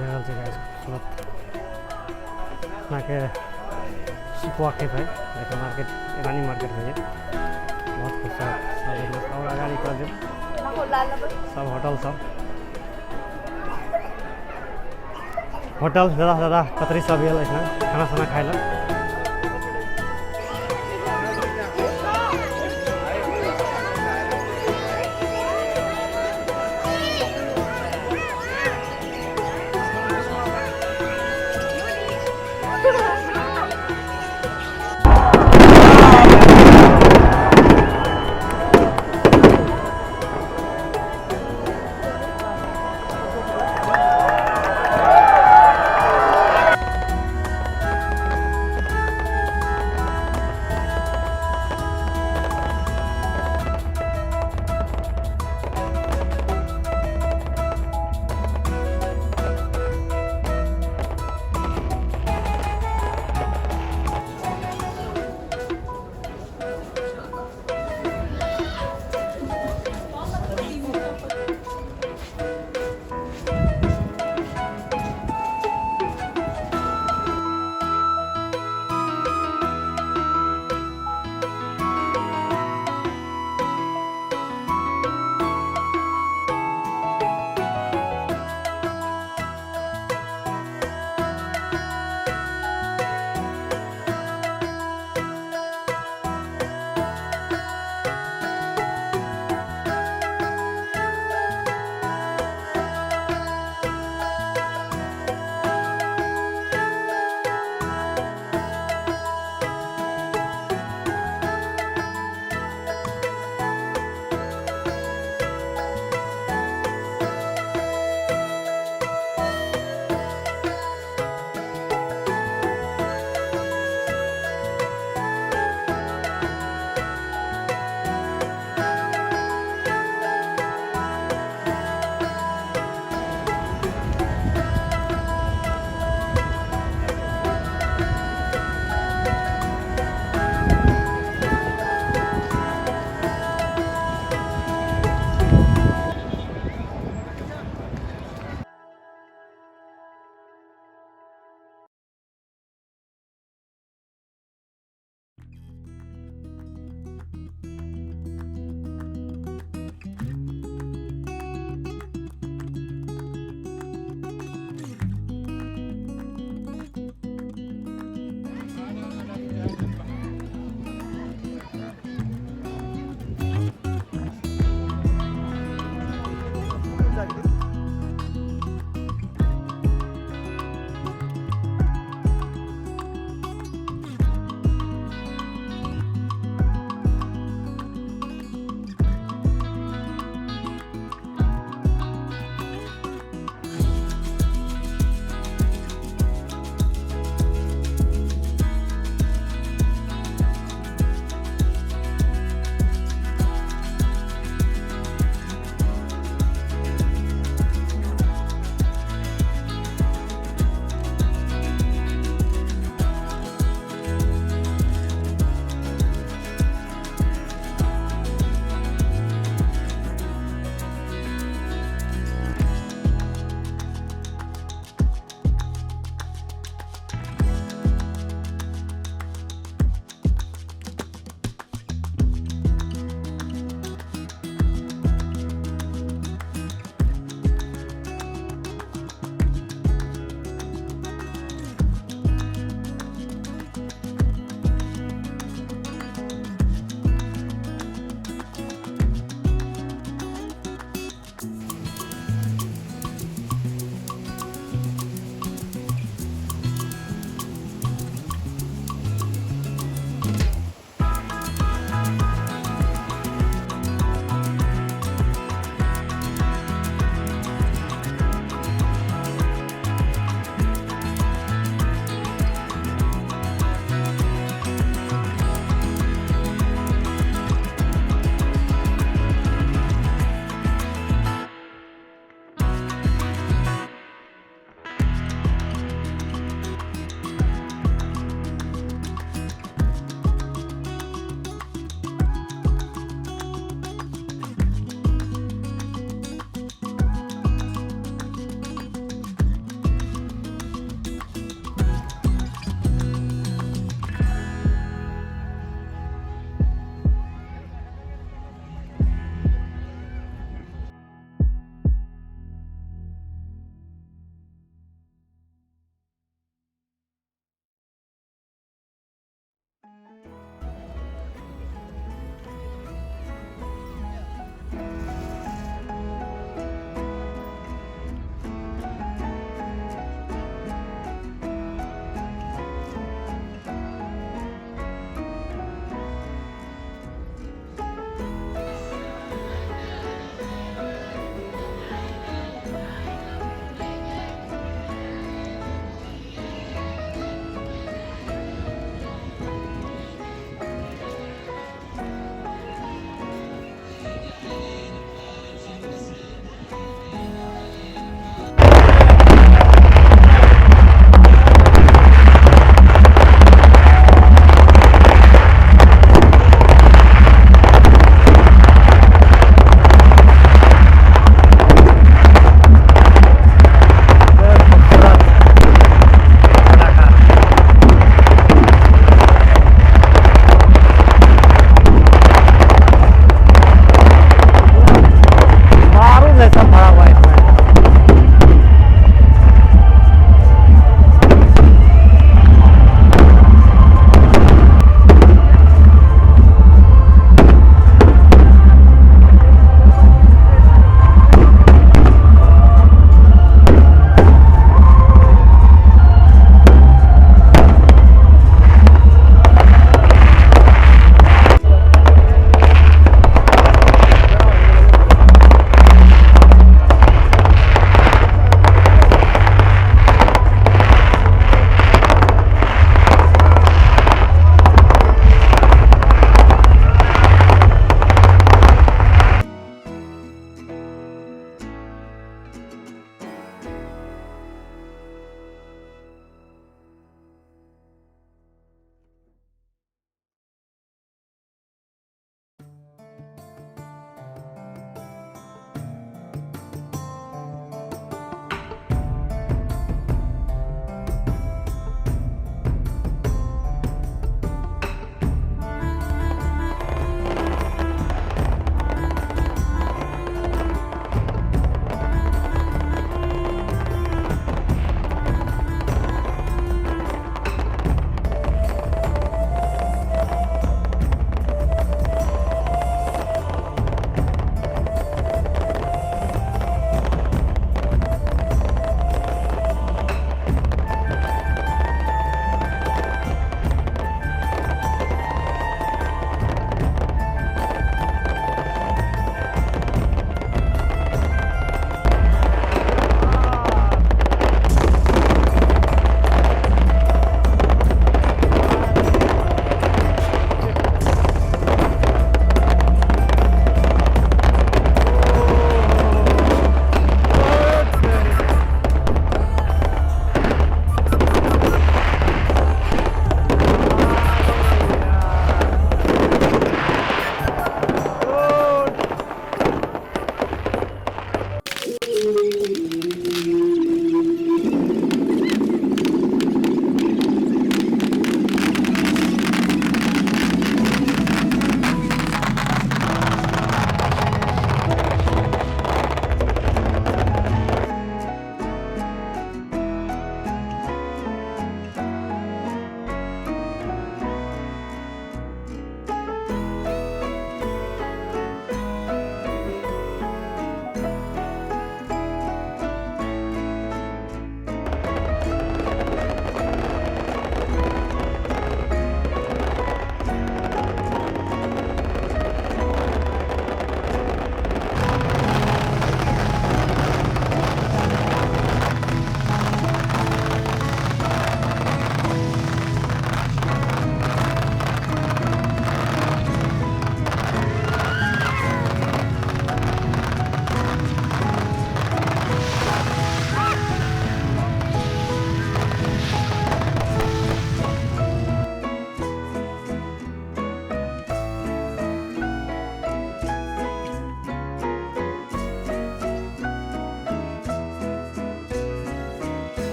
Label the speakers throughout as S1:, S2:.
S1: रहल छै गाइस खूबसूरत अपनाके सुपवा खेप है। देखिए मार्केट ईरानी मार्केट है, बहुत खूबसूरत सब। और अगाडि कर देब सब होटल, सब होटल ज़्यादा से ज़्यादा कतरी सब आयल एहिठाम खाना साना खाइ लए।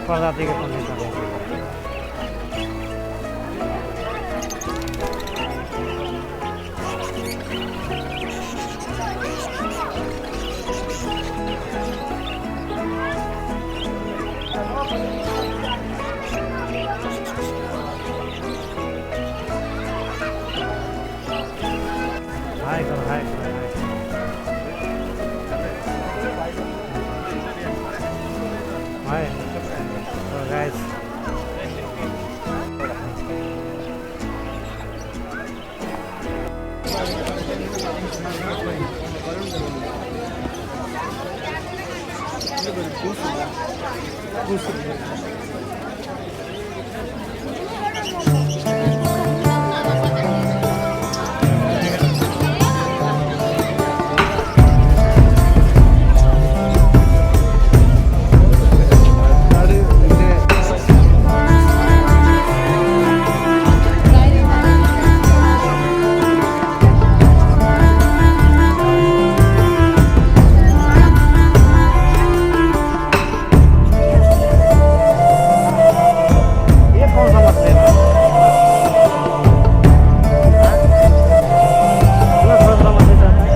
S1: प्रजाति के पंछी सब है। हाय करो, हाय करो, हाय। तो गाइस ये कौन सा मछली है? हाँ? कौन सा मछली चाहता है?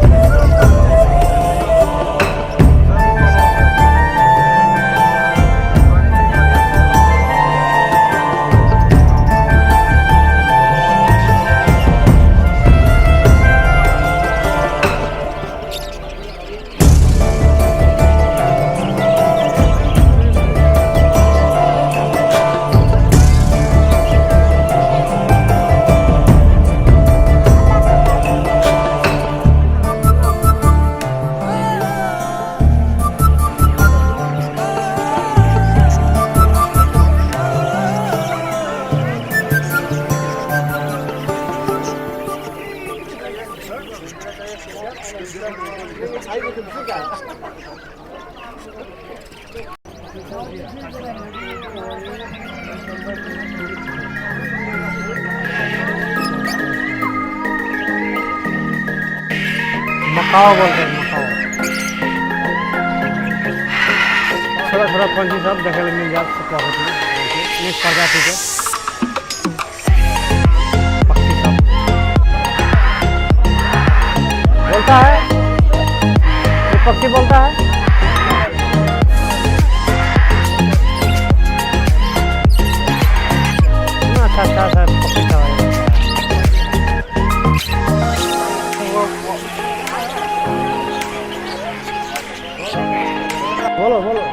S1: मकाओ बोलते हैं, मकाओ। छोटा छोटा पंछी सब देखे मिल जात अनेक प्रजाति के पक्षी सब बोलता है। ये पक्षी बोलता है। अच्छा अच्छा सर पक्षी सब है। बोलो बोलो।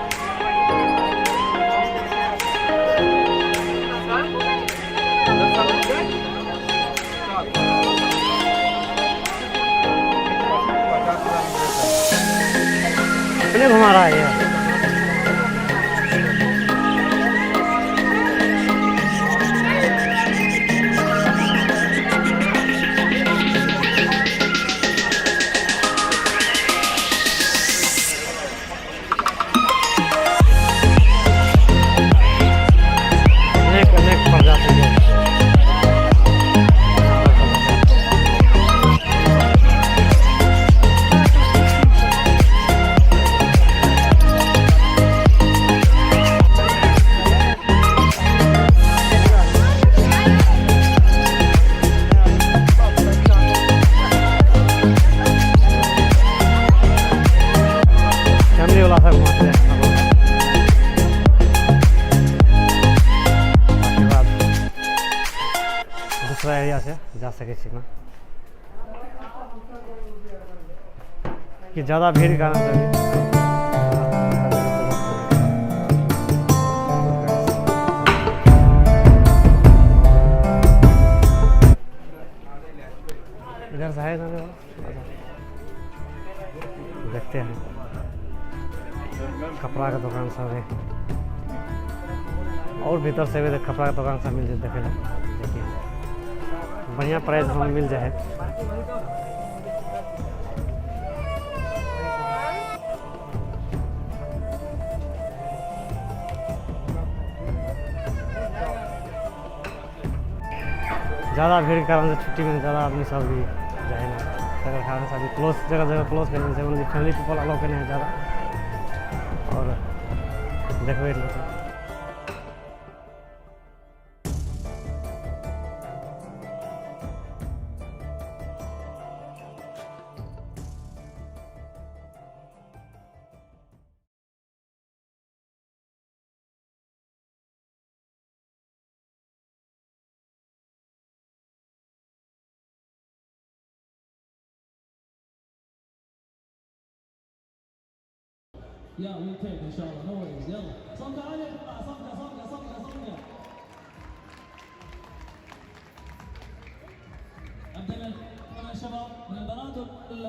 S1: कितने घुमा रहा है ये? अनेक अनेक प्रजाति के फैमिली वाला सब घुमाते हैं हम लोग। के बाद दूसरा एरिया से जा सके छी ना कि ज़्यादा भीड़ के कारण से भी। इधर से है जाने वाला, देखते हैं। कपड़ा का दुकान सब है और भीतर से भी कपड़ा का दुकान सब मिल जाए देखे ला। देखिए बढ़िया प्राइस में मिल जाए। ज़्यादा भीड़ के कारण से छुट्टी में ज़्यादा आदमी सब भी जाए ना, तकर कारण से अभी क्लोज जगह जगह क्लोज करने से ओनली फैमिली पीपल अलाउ करने है ज़्यादा और देखबे नहीं।
S2: Yeah, we'll take إن شاء الله. No worries. يلا. صفقة عالية يا جماعة. صفقة صفقة صفقة صفقة. أبدأ من الشباب، من البنات وال